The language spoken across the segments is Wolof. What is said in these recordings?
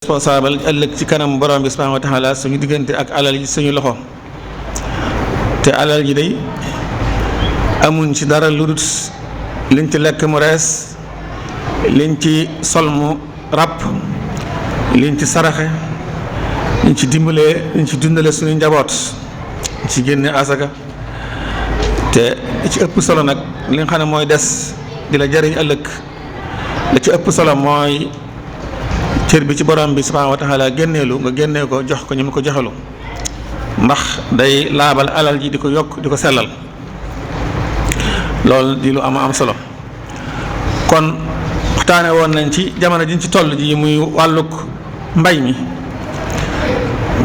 responsable ëllëg ci kanam borom bi subhanahu wa taala suñu diggante ak alal yi suñu loxo te alal ji day amuñ ci dara lu dul liñ ci lekk mu rees, liñ ci sol mu ràpp, liñ ci saraxe, liñ ci dimbalee, liñ ci dundale suñu njaboot ci génne asaka. te li ci ëpp solo nag li nga xam ne mooy des di la jariñ ëllëg, li ci ëpp solo mooy cër bi ci borom bi subhanahu wa taala génneelu nga génnee ko jox ko ñu mu ko joxelu, ndax day laabal alal ji di ko yokk di ko sellal. loolu di lu am solo. kon waxtaane woon nañ ci jamono jiñ ci toll ji muy wàllug mbay mi,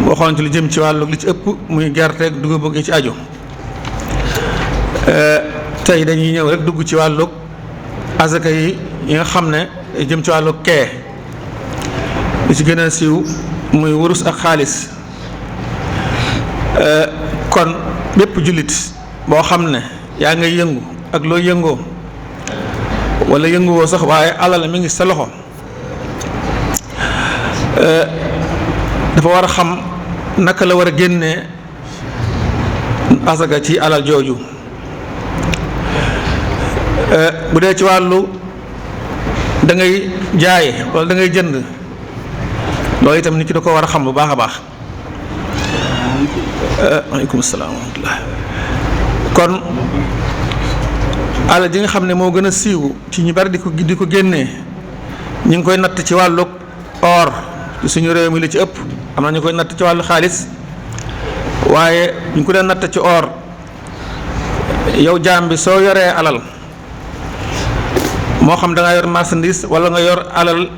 waxoon ci lu jëm ci wàllug li ci ëpp muy gerte ak dugub gi ci aju. tey dañuy ñëw rek dugg ci wàllug asaka yi nga xam ne jëm ci wàllug kee, li ci gën a siiw muy wurus ak xaalis. kon bépp jullit boo xam ne yaa ngay yëngu ak loo yëngoo wala yënguwoo sax waaye alal mi ngi sa loxo, dafa war a xam naka la war a génnee asaka ci alal jooju. bu dee ci wàllu da ngay jaaye wala da ngay jënd, loolu itam nit ki da ko war a xam bu baax a baax. waaleykum salaam wa rahmatullah. kon alal ji nga xam ne moo gën a siiw ci ñu bari di ko génnee, ñu ngi koy natt ci wàllu or ci suñu réew mi li ci ëpp. am na ñu koy natt ci wàllu xaalis, waaye ñu ko dee natt ci or, yow jaam bi soo yoree alal, moo xam da nga yor marchandise wala nga yor alal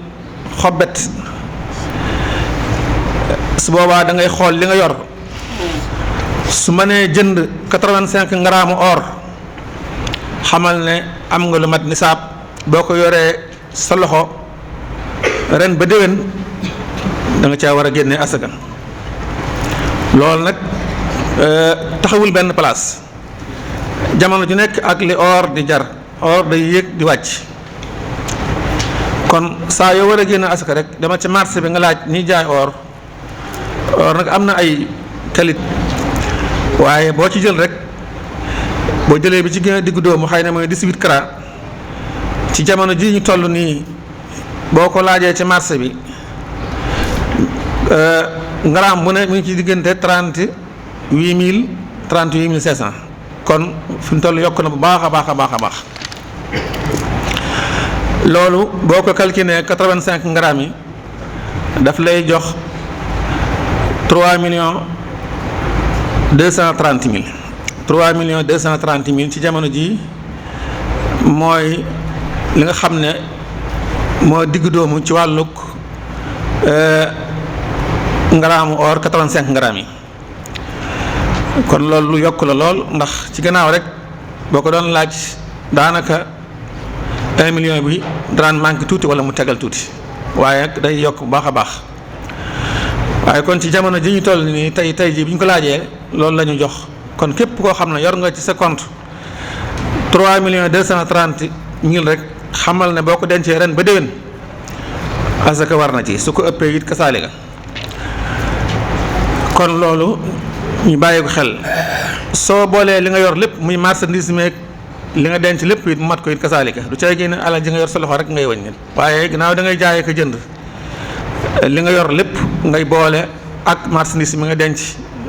xobbet, su boobaa da ngay xool li nga yor. su ma nee jënd 85 grammes or, xamal ne am nga lu mat nisaab. boo ko yoree sa loxo ren ba déwén da nga caa war a génne asaka. loolu nag taxawul benn place, jamono ju nekk ak li or di jar, or day yéeg di wàcc. kon saa yoo war a génne asaka rek dama ci marché bi nga laaj ñiy jaay or nag am na ay qualité, waaye boo ci jël rek, boo jëlee bi ci gën a diggu doomu xëy na mooy 18 carats, ci jamono ji ñu toll nii boo ko laajee ci marché bi gramme bu ne mu ngi ci diggante 38 500. kon fi mu toll yokk na bu baax a baax a baax a baax. loolu boo ko calculé 85 grammes yi daf lay jox 3,230,000. 3,230,000 ci jamono ji mooy li nga xam ne moo digg doomu ci wàllug ngaraamu or 85 grammes yi. kon loolu lu yokk la lool, ndax ci gannaaw rek boo ko doon laaj daanaka 1 million bi daan manqué tuuti wala mu tegal tuuti, waaye day yokk bu baax a baax. waaye kon ci jamono ji ñu toll nii tey jii bi ñu ko laajee loolu la ñu jox. kon képp koo xam ne yor nga ci sa compte 3,230,000 rek, xamal ne boo ko dencee ren ba déwén asaka war na ci, su ko ëppee it kasaale ga. kon loolu ñu bàyyi ko xel. soo boolee li nga yor lépp muy marchandise meeg li nga denc lépp it mu mat ko it kasaale ga. du cay génn alal ji nga yor sa loxo rek ngay wëññi, waaye ginnaaw da ngay jaayee ko jënd, li nga yor lépp ngay boole ak marchandise mi nga denc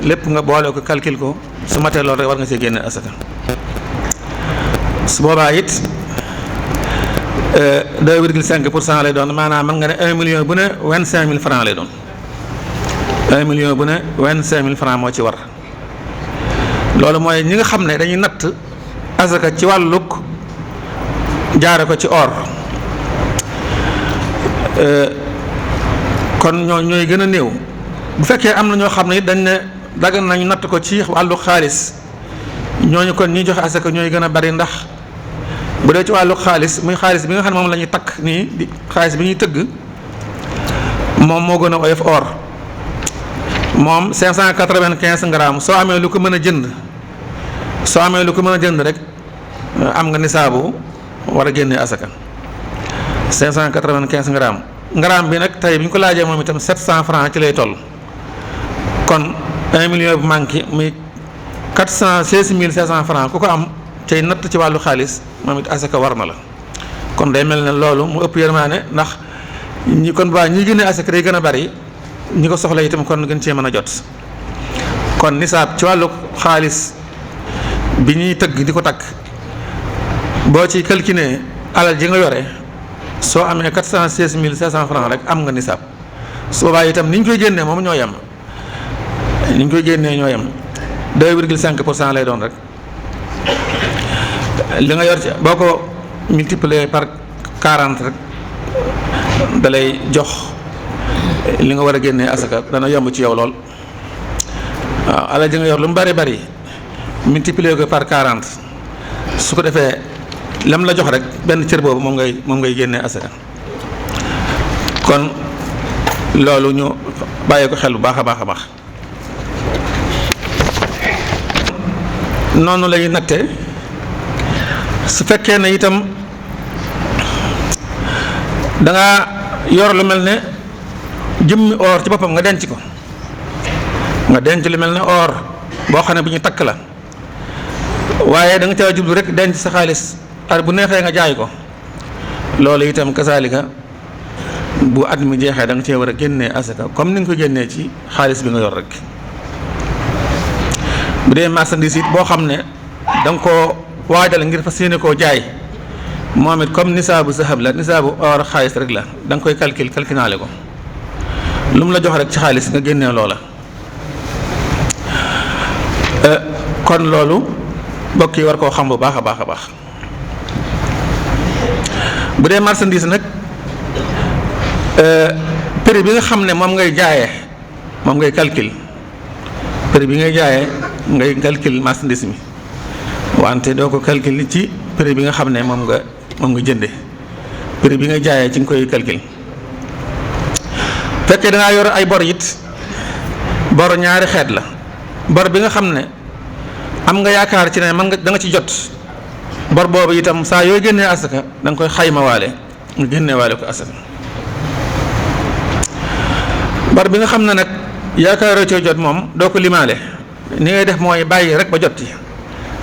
lépp nga boole ko calcul ko, su matee loolu rek war nga see génne asaka. su boobaa it 2,5% lay doon, maanaam mën nga ne 1 million bu ne 25,000 francs lay doon. 1 million bu ne 25,000 francs moo ci war. loolu mooy ñi nga xam ne dañuy natt asaka ci wàllug jaare ko ci or. kon ñooy gën a néew. bu fekkee am na ñoo xam ne it dañ ne dagan nañu natt ko ci wàllu xaalis, ñooñu kon ñi joxe asaka ñooy gën a bari, ndax bu dee ci wàllu xaalis muy xaalis bi nga xam ne moom la ñuy takk nii di xaalis bi ñuy tëgg, moom moo gën a oyof or. moom 595 grammes soo amee lu ko mën a jënd rek am nga nisaabu war a génnee asaka. 595 grammes. gramme bi nag nag tey bi ñu ko laajee moom itam 700 francs ci lay toll kon 1 million bu manqué muy 416 500 francs ku ko am tey natt ci wàllu xaalis moom it asaka war na la kon day mel ne loolu mu ëpp yërmaane ndax ñi kon baa ñi génnee asaka day gën a bari ñi ko soxla itam kon gën cee mën a jot kon nisaab ci wàllu xaalis bi ñuy tëgg di ko takk boo ci calculé alal ji nga yore soo amee 416 500 francs rek am nga nisaab su boobaa itam ni ñu koy génnee moom ñoo yem ni ñu koy génnee ñoo yem 2,5% lay doon rek li nga yor ci boo ko multiplier par 40 rek da lay jox li nga war a génnee asaka dana yomb ci yow lool waaw alal ji nga yor lu mu bari bari multiplier ko par 40 su ko defee lam la jox rek benn cër boobu moom ngay génnee asaka kon loolu ñu bàyyi ko xel bu baax a baax a baax noonu lay natte su fekkee ne itam da nga yor lu mel ne jëmmi or ci boppam nga denc ko nga denc lu mel ne or boo xam ne bu ñu takk la waaye da nga caa jublu rek denc sa xaalis ar bu neexee nga jaay ko loolu itam kasaalika bu at mi jeexee da nga cee war a génnee asaka comme ni nga ko génnee ci xaalis bi nga yor rek bu dee marchandise it boo xam ne da nga koo waajal ngir fas yéene koo jaay moom it comme nisaabu zahab la nisaabu or xaalis rek la da nga koy calculaale ko lu mu la jox rek ci xaalis nga génnee loola kon loolu mbokk yi war koo xam bu baax a baax a baax bu dee marchandise nag prix bi nga xam ne moom ngay jaayee moom ngay calcul prix bi ngay jaayee ngay calcul marchandise mi wante doo ko calcul ci prix bi nga xam ne moom nga jënde prix bi ngay jaayee ci nga koy calcul fekkee dangaa yor ay bor it bor ñaari xeet la bor bi nga xam ne am nga yaakaar ci ne man nga da nga ci jot bor boobu itam saa yooy génnee asaka da nga koy xayma waale nga génnee waale ko asaka bor bi nga xam ne nag yaakaaroo ci jot moom doo ko limaale ni ngay def mooy bàyyi rek ba jot ci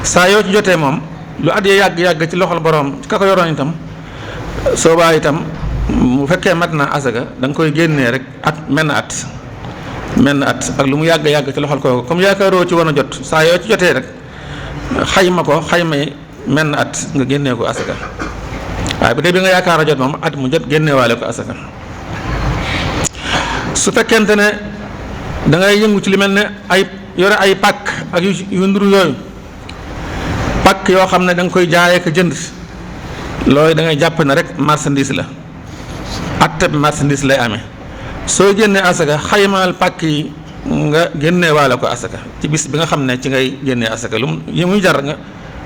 saa yoo ci jotee moom lu at ya yàgg ci loxol borom ka ko yoroon itam soo baa itam mu fekkee mat na asaka da nga koy génnee rek menn at ak lu mu yàgg ci loxol kooku comme yaakaaroo ci woon a jot saa yoo ci jotee rek xaymay menn at nga génnee ko asaka waaye bu dee bi nga yaakaar a jot moom at mu jot génneewaale ko asaka su fekkente ne da ngay yëngu ci li mel ne ay yore ay pàkk ak yu nduru yooyu pàkk yoo xam ne da nga koy jaayee ko jënd loolu da ngay jàpp ne rek marchandise la atteb marchandise lay amee soo génnee asaka xaymaal pàkk yi nga génnee waale ko asaka ci bis bi nga xam ne ci ngay génnee asaka lu mu muy jar nga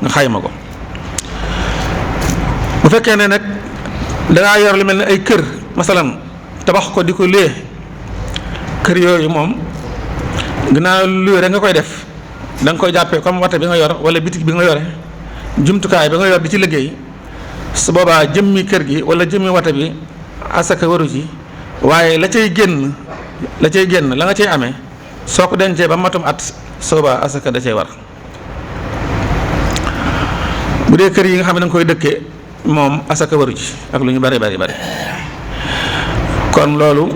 xayma ko bu fekkee ne nag dangaa yor lu mel ne ay kër masalan tabax ko di ko lee kër yooyu moom ginnaaw luy rek nga koy def da nga koy jàppee comme wata bi nga yor wala bitig bi nga yore jumtukaay bi nga yor di ci liggéey su boobaa jëmmi kër gi wala jëmmi wata bi asaka waru ci waaye la cay génn la nga cay amee soo ko dencee ba matum at soobaa asaka da cay war bu dee kër yi nga xam ne da nga koy dëkkee moom asaka waru ci ak lu ñu bari kon loolu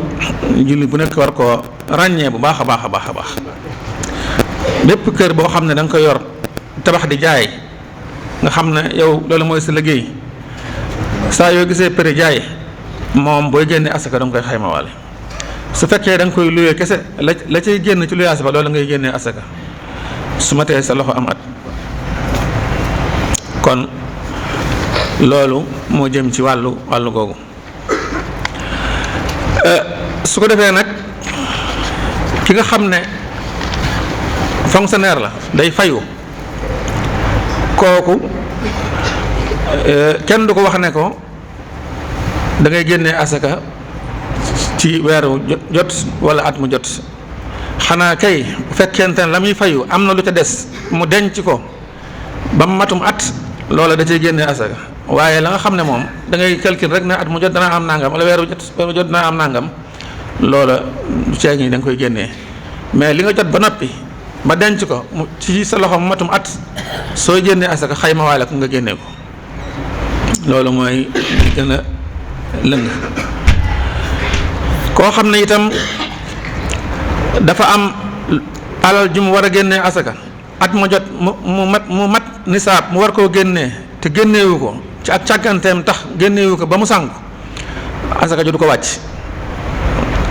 julli bu nekk war koo ràññee bu baax a baax bépp kër boo xam ne da nga koy yor tabax di jaay nga xam ne yow loolu mooy sa liggéey saa yoo gisee prix jaay moom booy génne asaka da nga koy xaymawaale su fekkee da nga koy luyee kese la cay génn ci luyaas ba loolu ngay génnee asaka su ma tee sa loxo am at kon loolu moo jëm ci wàllu googu su ko defee nag ki nga xam ne fonctionnaire la day fayu kooku kenn du ko wax ne ko da ngay génnee asaka ci weeru jot wala at mu jot xanaa kay bu fekkente ne la muy fayu am na lu ca des mu denc ko ba matum at loola da cay génnee asaka waaye la nga xam ne moom da ngay calcul rek ne at mu jot danaa am nangam wala weer mu jot danaa am nangam loola ceeg ñi da nga koy génnee mais li nga jot ba noppi ba denc ko ci sa loxo mu matum at soo génnee asaka xayma waale ko nga génnee ko loolu mooy gën a lëng. koo xam ne itam dafa am alal ju mu war a génnee asaka at ma jot mu mat nisaab mu war koo génnee te génneewu ko ci ak càgganteem tax génneewu ko ba mu sànku asaka ju du ko wàcc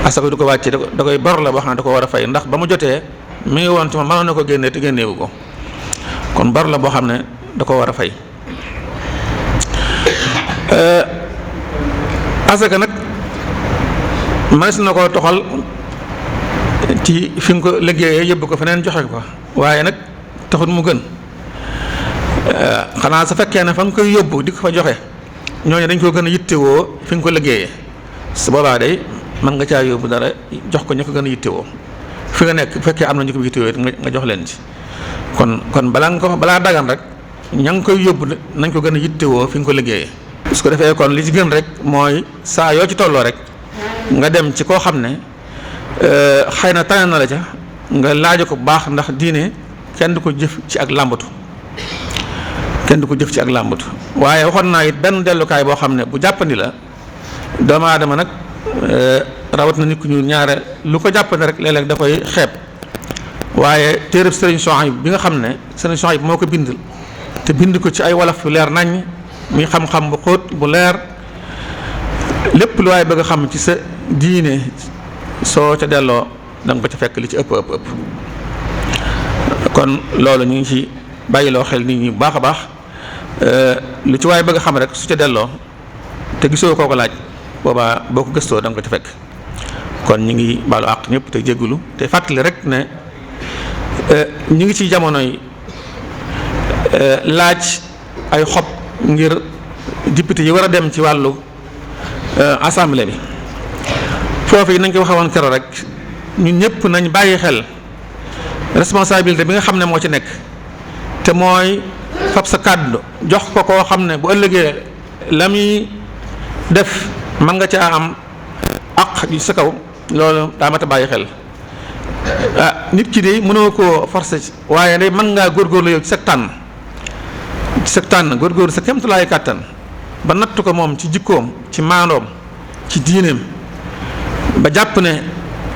asaka du ko wàcc da koy bor la boo xam ne da ko war a fay ndax ba mu jotee mi ngi woon ci ma mënoon na ko génnee te génneewu ko kon bor la boo xam ne da ko war a fay. asaka nag mënees na koo toxal ci fi nga ko liggéeyee yóbbu ko feneen joxe ko waaye nag taxut mu gën xanaa su fekkee ne fa nga koy yóbbu di ko fa joxe ñooñu dañ koo gën a yittewoo fi nga ko liggéeyee su boobaa day mën nga caa yóbbu dara jox ko ñu ko gën a yittewoo fi nga nekk bu fekkee am na ñu ko yittewoo nga jox leen ci kon balaa dagan rek ña ngi koy yóbbu nañ ko gën a yittewoo fi nga ko liggéeyee. su ko defee kon li ci gën rek mooy saa yoo ci tolloo rek nga dem ci koo xam ne xëy na tane na la ca nga laaj ko bu baax ndax diine kenn du ko jëf ci ak làmbatu waaye waxoon naa it benn dellukaay boo xam ne bu jàppandi la doomu aadama nag rawat na nit ku ñu ñaare lu ko jàppandi rek léeg-léeg da koy xeeb waaye téereb Sëriñ Souhaïbou bi nga xam ne Sëriñ Souhaïbou moo ko bind te bind ko ci ay wolof yu leer naññ muy xam-xam bu xóot bu leer lépp lu waaye bëgg a xam ci sa diine soo ca delloo da nga ko ca fekk li ci ëpp kon loolu ñu ngi ci bàyyiloo xel nit ñi bu baax a baax lu ci waaye bëgg a xam rek su ca delloo te gisoo koo ko laaj boobaa boo ko gëstoo da nga ko ca fekk kon ñu ngi baalu àq ñëpp te jéggulu te fàttali rek ne ñu ngi ci jamonoy laaj ay xob ngir député yi war a dem ci wàllu assemblée bi foofu yi nañ ko waxee woon keroog rek ñun ñëpp nañ bàyyi xel responsabilité bi nga xam ne moo ci nekk te mooy fab sa kàddu jox ko koo xam ne bu ëllëgee la muy def mën nga caa am àq yu sa kaw loolu daa mat a bàyyi xel nit ki de mënoo koo forcer waaye day mën ngaa góorgóorlu yow ci sa tànn góorgóorlu sa kéemtulaay kàttan ba natt ko moom ci jikkoom ci maandoom ci diineem ba jàpp ne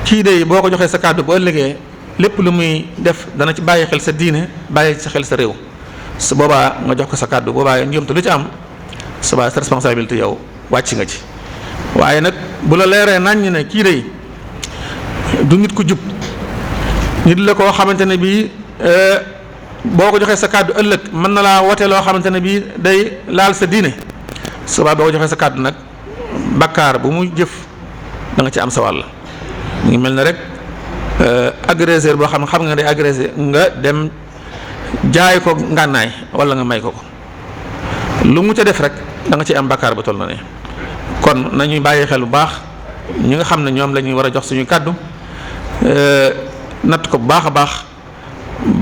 kii de boo ko joxee sa kàddu bu ëllëgee lépp lu muy def dana ci bàyyi xel sa diine bàyyi ci xel sa réew su boobaa nga jox ko sa kàddu boobaa njuumte lu ci am su boobaa sa responsabilité yow wàcc nga ci waaye nag bu la leeree naññ ne kii de du nit ku jub nit la koo xamante ne bii boo ko joxee sa kàddu ëllëg mën na laa wote loo xamante ne bii day laal sa diine su boobaa boo ko joxee sa kàddu nag bakkaar bu muy jëf da nga ci am sa wàll mu ngi mel ne rek agresseur boo xam nga day agressé nga dem jaay ko ngànnaay wala nga may ko lu mu ca def rek da nga ci am bakkaar bu toll na ne kon nañuy bàyyi xel bu baax ñi nga xam ne ñoom la ñuy war a jox suñu kàddu natt ko bu baax a baax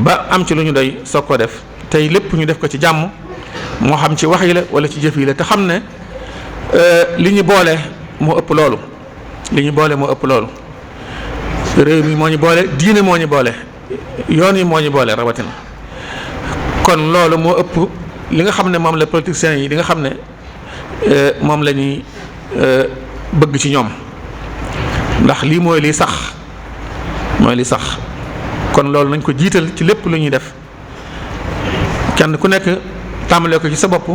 ba am ci lu ñu doy soog ko def tey lépp ñu def ko ci jàmm moo xam ci wax yi la wala ci jëf yi la te xam ne li ñu boole moo ëpp loolu réew mi moo ñu boole diine moo ñu boole yoon yi moo ñu boole rawatina kon loolu moo ëpp li nga xam ne moom la politiciens yi di nga xam ne moom la ñuy bëgg ci ñoom ndax lii mooy li sax kon loolu nañ ko jiital ci lépp lu ñuy def kenn ku nekk tàmbalee ko ci sa bopp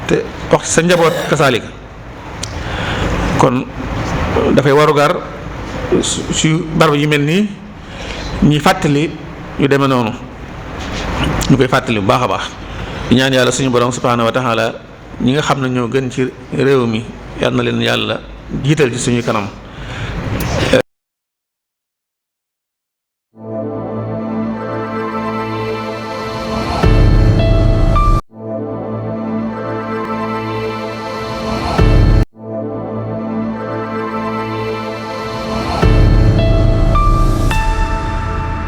te wax sa njaboot kasaalika kon dafay warugar su barab yu mel nii ñuy fàttali yu demee noonu ñu koy fàttali bu baax a baax di ñaan yàlla suñu borom subhaanahu wa taala ñi nga xam ne ñoo gën ci réew mi yal na leen yàlla jiital ci suñu kanam